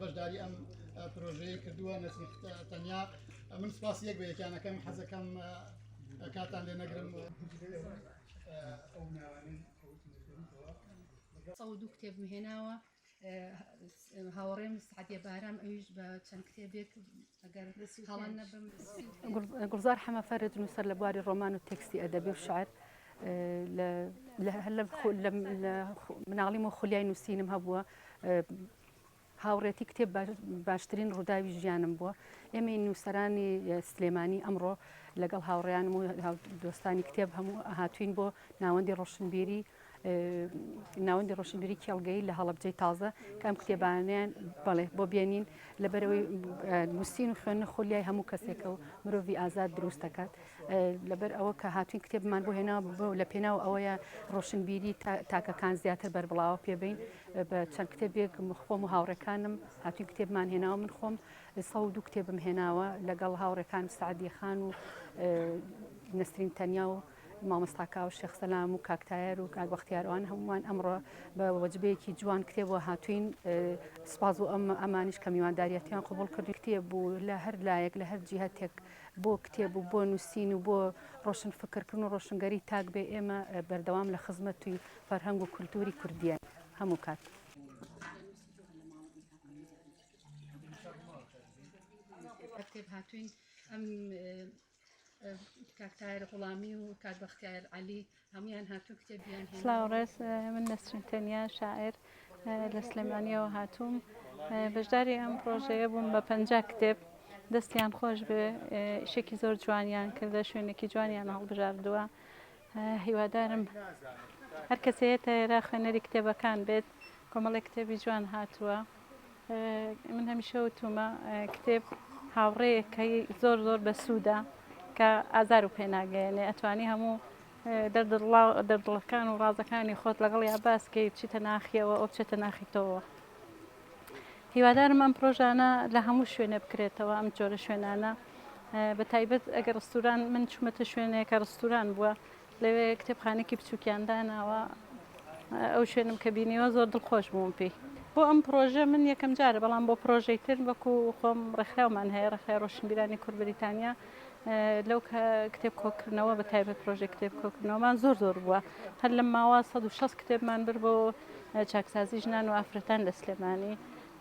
بەشداری ئەم پرۆژەیە کردووە نەسرین تەنیا من سپاسی یەک بە یەکیانەکەم حەزەکەم کاتان لێ نەگرم ئەو ناوانەی 102 کتێبم هێناوە هاوڕێم سعدیە بارام ئەویش بە چەند کتێبێک ئەگەر هەڵە نەبم. گوڵزار حەمە فەرەج نووسەر لە بواری ڕۆمان و تێکستی ئەدەبی و شعر لە مناڵیم و خولیای نووسینم هەبووە هاوڕێتی کتێب باشترین ڕووداوی ژیانم بووە ئێمەی نووسەرانی سلێمانی ئەمڕۆ لەگەڵ هاوڕێیانم و دۆستانی کتێب هەموو هاتوین بۆ ناوەندی ڕۆشنبیری ناوەندی ڕۆشنبیری کێڵگەی لە هەڵەبجەی تازە کە ئەم کتێبانیان بەڵێ بۆ بێنین لەبەرەوەی نووسین و خوێندن خولیای هەموو کەسێکە و مرۆڤی ئازاد دروست دەکات لەبەر ئەوە کە هاتوین کتێبمان بۆ هێنا بۆ لە پێناو ئەوەیە ڕۆشنبیری تاکەکان زیاتر بەربڵاوە پێبین بە چەند کتێبێک خۆم و هاوڕێکانم هاتوین کتێبمان هێناوە من خۆم 102 کتێبم هێناوە لەگەڵ هاوڕێکانم سعدی خان و نەسرین تەنیا و مامۆستا کاوە شێخ سەلام و کاک تایەر و کاک بەختیار ئەوان هەمووان ئەمڕۆ بە وەجبەیەکی جوان کتێبەوە هاتوین سپاس بۆ ئەم ئەمانیش کە میوانداریەتیان قبوڵ کرد کتێب بوو لە هەر لایەک لە هەر جیهەتێک بۆ کتێب و بۆ نووسین و بۆ ڕۆشن فکرکردن و ڕۆشنگەری تاک بێ ئێمە بەردەوام لە خزمەتی فەرهەنگ و کولتوری کوردیە هەموو کات. کتێب هاتوین ئەم کاک تاهیر غوڵامی و کاک بەختیار عەلی هەموویان هاتوون کتێبیان هێناوە. سڵاو ڕێز من نەسرین تەنیا شاعر لە سلێمانیەوە هاتووم بەشداری ئەم پرۆژەیە بووم بە 50 کتێب دەستیان خۆش بێ ئیشێکی زۆر جوانیان کردە شوێنێکی جوانیان هەڵبژاردووە هیوادارم هەر کەسەیەتە ئێرە خوێنەری کتێبەکان بێت کۆمەڵێک کتێبی جوان هاتووە من هەمیشە وتومە کتێب هاوڕێیەکەی زۆر زۆر بەسوودە کە ئازار و پێناگەیەنێ ئەتوانی هەموو دەردڵەکان و ڕازەکانی خۆت لەگەڵ یا باسکەی بچیتە ناخیەوە ئەو بچێتە ناخی تۆوە هیوادارم ئەم پرۆژانە لە هەموو شوێنێ بکرێتەوە ئەم جۆرە شوێنانە بە تایبەت ئەگەر ڕستوران من چوومەتە شوێنێکە ڕستوران بووە لەوێ کتێبخانێکی بچووکیان داناوە ئەو شوێنم کە بینیوە زۆر دڵخۆش بووم پێی. بۆ ئەم پرۆژە من یەکەم جارە بەڵام بۆ پرۆژەی تر وەکو خۆم ڕێکخراومان هەیە ڕێکخراوی ڕۆشنبیرانی کورد بریتانیا لەو کتێب کۆکردنەوە بە تایبەت پرۆژەی کتێب کۆکردنەوەمان زۆر زۆر بووە هەر لەم ماوە 160 کتێبمان بر بۆ چاکسازی ژنان و ئافرەتان لە سلێمانی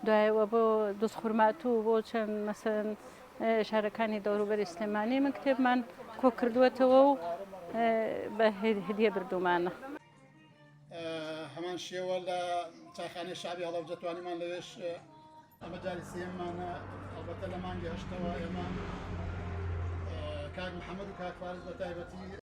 دوایەوە بۆ دوزخورماتوو بۆ چەند مەسەن شارەکانی دەوروبەری سلێمانی من کتێبمان کۆکردووەتەوە و بە هدیە بردوومانە. هەمان شێوە لە چایخانەی شەعبی هەڵەبجە توانیمان لەوێش ئەمە جاری سێمانە ئەڵبەتە لە مانگی هەشتەوە ئێمە کاک محەممەد و کاک فارس بە تایبەتی.